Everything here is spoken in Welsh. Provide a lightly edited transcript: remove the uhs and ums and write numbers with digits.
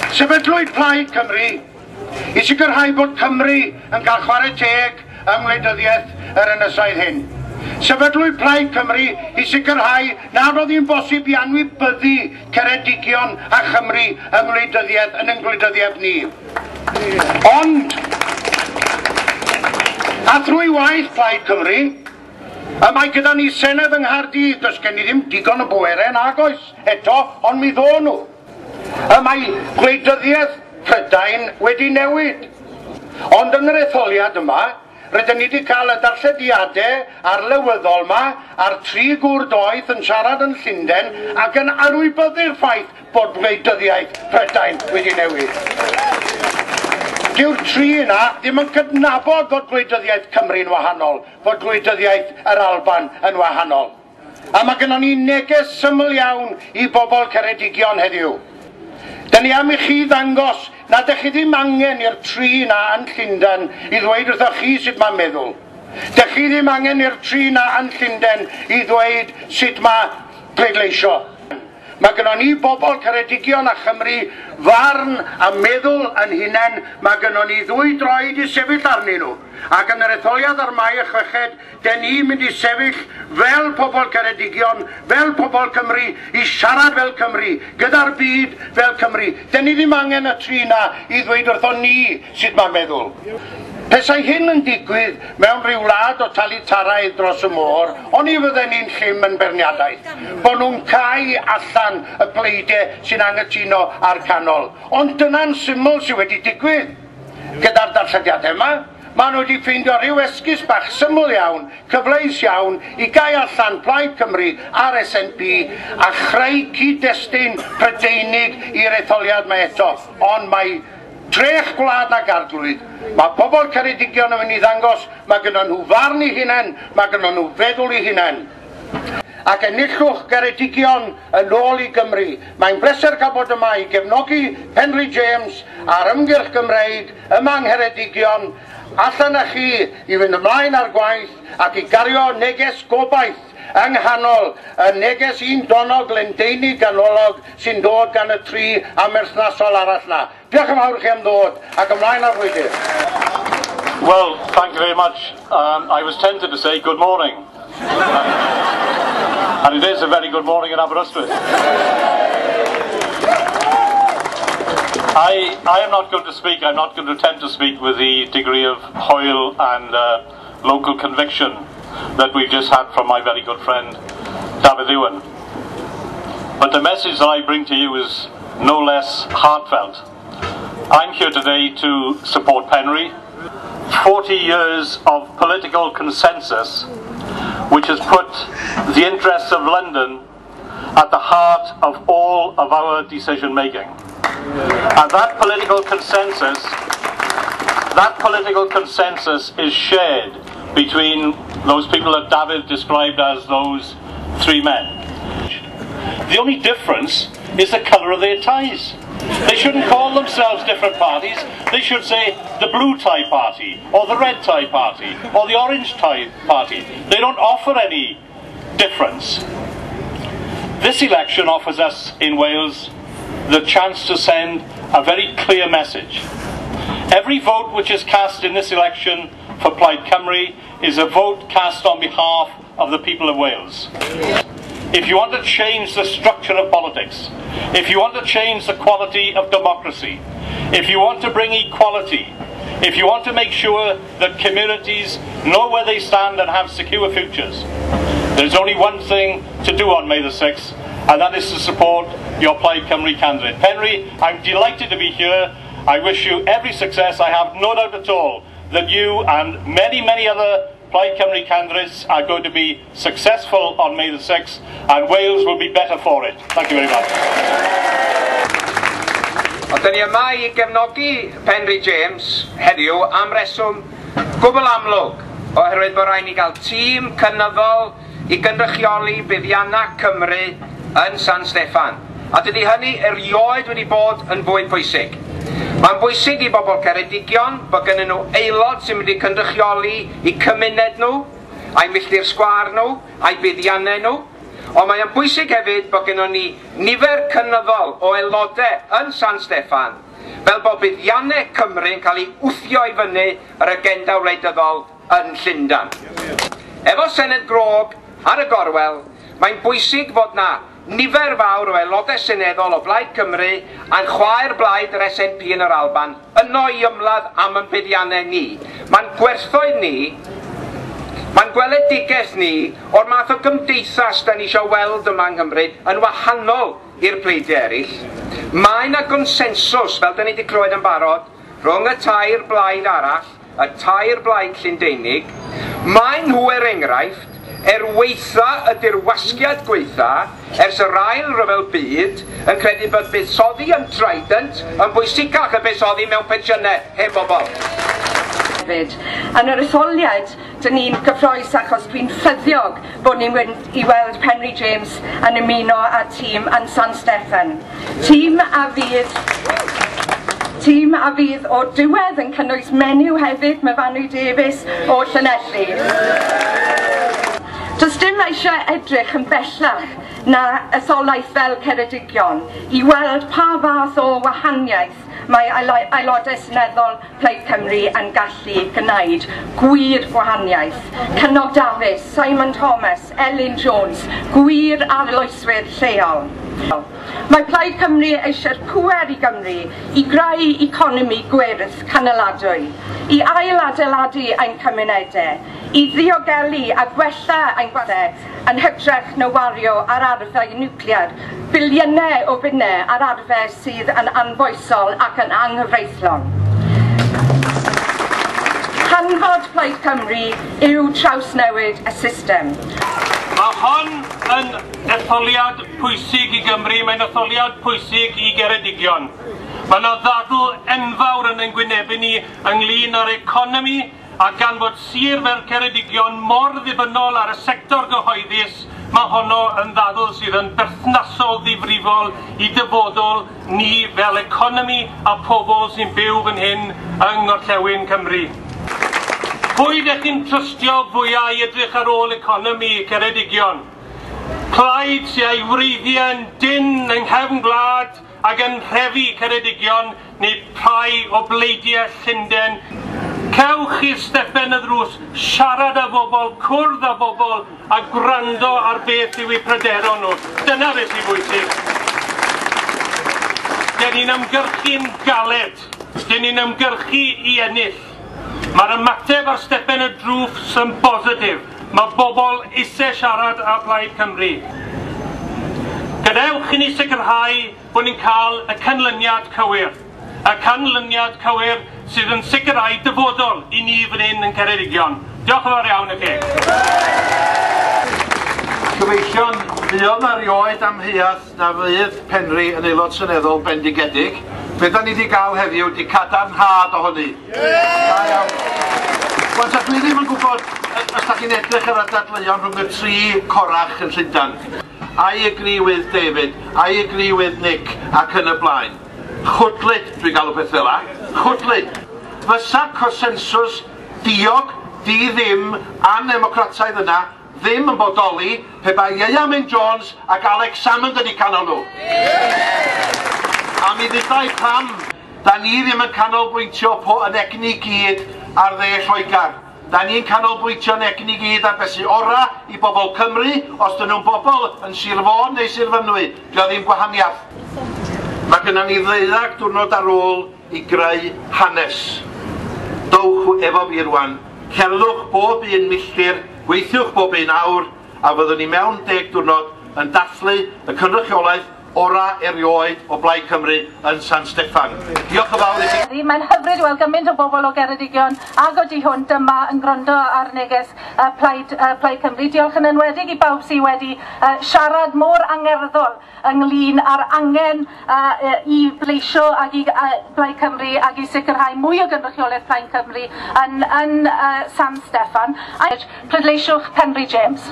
Sefydlwyd Plaid Cymru i sicrhau bod Cymru yn cael chwarae teg yng ngwleidyddiaeth yr ynysoedd hyn. Sefydlwyd Plaid Cymru i sicrhau nad oedd hi'n bosib i anwybyddu Ceredigion a Chymru yng ngwleidyddiaeth yn ein gwleidyddiaeth ni. Ond, a thrwy waith Plaid Cymru, y mae gyda ni Senedd yng Nghaerdydd, does gen i ddim digon o bwerau nag oes eto, ond mi ddo nhw. Y mae gwleidyddiaeth Prydain wedi newid. Ond yn yr etholiad yma, rydyn ni wedi cael y darllediadau arlywyddol yma a'r tri gŵr doeth yn siarad yn Llundain ac yn anwybyddu'r ffaith bod gwleidyddiaeth Prydain wedi newid. Dyw'r tri yna ddim yn cydnabod fod gwleidyddiaeth Cymru'n wahanol, fod gwleidyddiaeth yr Alban yn wahanol. A mae gennon ni neges syml iawn i bobl Ceredigion heddiw. Dyn ni am i chi ddangos nad ydych chi ddim angen i'r tri na yn Llundain i ddweud wrthoch chi sut mae'n meddwl. Dych chi ddim angen i'r tri na yn Llundain i ddweud sut mae pleidleisio. Mae gynnon ni bobl Ceredigion a Chymru farn a meddwl yn hunain. Mae gynnon ni ddwy droed i sefyll arnyn nhw. Ac yn yr etholiad ar Mai y 6, den ni'n mynd i sefyll fel pobl Ceredigion, fel pobl Cymru, i siarad fel Cymru, gyda'r byd fel Cymru. Den ni ddim angen y tri na i ddweud wrthon ni sut mae'n meddwl. Pesai hyn yn digwydd mewn rhyw wlad totalitaraidd dros y môr, oni fydden ni'n llym yn beirniadaeth. Bod nhw'n cau allan y pleidiau sy'n anghytuno â'r canol. Ond dyna'n syml sydd wedi digwydd gyda'r darllediadau yma. Maen nhw wedi ffeindio rhyw esgus bach syml iawn, cyfleus iawn, i gau allan Plaid Cymru a'r SNP a chreu cyd-destun Prydeinig i'r etholiad mae eto. Ond mae trech gwlad ag arglwydd. Mae pobl Ceredigion yn mynd i ddangos, mae gynnon nhw farn eu hunain, mae gynnon nhw feddwl eu hunain. Ac enillwch Geredigion yn ôl i Gymru. Mae'n bleser cael bod yma i gefnogi Penri James a'r ymgyrch Gymreig yma yng Ngheredigion. Allan â chi i fynd ymlaen ar gwaith ac i gario neges gobaith yng nghanol y neges un donog Lundeinig ganolog sy'n dod gan y tri amherthnasol arall na. Diolch yn fawr i chi am ddod ac ymlaen â'r frwydr. Well, thank you very much. I was tempted to say good morning. And it is a very good morning in Aberystwyth. I am not going to speak, I'm not going to attempt to speak with the degree of hwyl and local conviction that we've just had from my very good friend Dafydd Iwan. But the message that I bring to you is no less heartfelt. I'm here today to support Penri. 40 years of political consensus which has put the interests of London at the heart of all of our decision making. And that political consensus is shared between those people that Dafydd described as those three men. The only difference is the colour of their ties. They shouldn't call themselves different parties. They should say the blue tie party, or the red tie party, or the orange tie party. They don't offer any difference. This election offers us in Wales the chance to send a very clear message. Every vote which is cast in this election for Plaid Cymru is a vote cast on behalf of the people of Wales. If you want to change the structure of politics, if you want to change the quality of democracy, if you want to bring equality, if you want to make sure that communities know where they stand and have secure futures, there's only one thing to do on May the 6th, and that is to support your Plaid Cymru candidate. Penri, I'm delighted to be here. I wish you every success. I have no doubt at all that you and many, many other Plaid Cymru candidates are going to be successful on May the 6th, and Wales will be better for it. Thank you very much. Ond dyn ni yma i gefnogi Penri James heddiw am reswm gwbl amlwg, oherwydd bod rhaid ni gael tîm cynyddol i gynrychioli buddiannau Cymru yn San Steffan. A dydy hynny erioed wedi bod yn fwy pwysig. Mae'n bwysig i bobl Ceredigion bod gennyn nhw aelod sy'n mynd i cynrychioli eu cymuned nhw, a'u milltir sgwâr nhw, a'u buddiannau nhw. Ond mae yn bwysig hefyd bod gennon ni nifer cynyddol o aelodau yn San Steffan, fel bod buddiannau Cymru yn cael ei wthio i fyny yr agenda wleidyddol yn Llundain. Efo Senedd Grog ar y gorwel, mae'n bwysig fod na nifer fawr o aelodau seneddol o Blaid Cymru a'n chwaer blaid yr SNP yn yr Alban yno i ymladd am ein buddiannau ni. Mae'n gwerthoedd ni, mae'n gweledigaeth ni o'r math o gymdeithas da ni eisiau weld yma yng Nghymru yn wahanol i'r pleidiau eraill. Mae yna gonsensws, fel da ni wedi clywed yn barod, rhwng y tair blaid arall, y tair blaid Llundeinig. Mae nhw er enghraifft, waetha y dirwasgiad gwaetha ers yr ail ryfel byd, yn credu bod buddsoddi yn Trident yn bwysicach y buddsoddi mewn pensiynau hen bobl. Hefyd. Yn yr etholiad, dyn ni'n gyffrous achos dwi'n ffyddiog bod ni'n mynd i weld Penri James yn ymuno â tîm yn San Steffan. Tîm a fydd o'r diwedd yn cynnwys menyw hefyd, Myfanwy Davies o Llanelli. Does dim eisiau edrych yn bellach na etholaeth fel Ceredigion i weld pa fath o wahaniaeth mae aelodau seneddol Plaid Cymru yn gallu gwneud. Gwir gwahaniaeth. Cynog Dafis, Simon Thomas, Elin Jones, gwir arloeswyr lleol. Mae Plaid Cymru eisiau'r pŵer i Gymru i greu economi gwyrdd canoladwy, i ailadeiladu ein cymunedau, i ddiogelu a gwella ein gwasanaethau yn hytrach na wario ar arfau niwclear, biliynau o bunnau ar arfau sydd yn anfoesol ac yn anghyfreithlon. Hanfod Plaid Cymru yw trawsnewid y system. Mae hon yn etholiad pwysig i Gymru, mae'n etholiad pwysig i Geredigion. Mae yna ddadl enfawr yn ein gwynebu ni ynglyn â'r economi, a gan fod sir fel Ceredigion mor ddibynnol ar y sector gyhoeddus, mae honno yn ddadl sydd yn berthnasol ddifrifol i dyfodol ni fel economi a pobl sy'n byw fan hyn yng Ngorllewin Cymru. Pwy ydych chi'n trystio fwyaf i edrych ar ôl economi Ceredigion? Plaid sy'n ei wreiddiau'n dynn yng nghefn gwlad ac yn nhrefi Ceredigion neu rhai o bleidiau Llundain. Cewch i'r stepen y ddrws, siarad â bobl, cwrdd â bobl a gwrando ar beth yw eu pryderon nhw. Dyna beth sy'n bwysig. Dyn ni'n ymgyrchu'n galed. Dyn ni'n ymgyrchu i ennill. Mae'r ymateb ar stepen y drws yn bositif. Mae bobl eisiau siarad â Plaid Cymru. Gadewch i ni sicrhau bod ni'n cael y canlyniad cywir. Y canlyniad cywir sydd yn sicrhau dyfodol i ni fan hyn yn Ceredigion. Diolch yn fawr iawn i chi. Cyfeillion, fuodd erioed amheuaeth na fydd Penri yn aelod seneddol bendigedig. Be da ni wedi gael heddiw di cadarnhad o hynny. Da iawn. Wan ta, dwi ddim yn gwybod os da chi'n edrych ar y dadleuon rhwng y tri corach yn Llundain. I agree with David, I agree with Nick, ac yn y blaen. Chwdlyd, dwi'n galw peth fel la. Chwdlyd. Fysa consensws diog, di ddim, anemocrataidd yna, ddim yn bodoli pe bai Ieuan Jones ac Alex Salmond yn eu canol nhw. A mi ddudai pam, da ni ddim yn canolbwyntio po yn egni gyd ar dde Lloegr. Da ni'n canolbwyntio'n egni gyd ar beth sy'n ora i bobl Cymru, os dyn nhw'n bobl yn Sir Fôn neu Sir Fynwy. Dio ddim gwahaniaeth. Mae gennym ni 12 diwrnod ar ôl i greu hanes. Dowch efo fi rwan, cerddwch bob un milltir, gweithiwch bob un awr, a fyddwn ni mewn 10 diwrnod yn dathlu y cynrychiolaeth ora erioed o Blaid Cymru yn San Steffan. Diolch yn fawr i chi. Mae'n hyfryd i weld gymaint o bobl o Geredigion ag o du hwnt yma yn gwrando ar neges Plaid Cymru. Diolch yn enwedig i bawb sydd wedi siarad mor angerddol ynglyn â'r angen i bleisio ag i Blaid Cymru ag i sicrhau mwy o gynrychiolaeth Plaid Cymru yn San Steffan. Pleidleisiwch Penri James.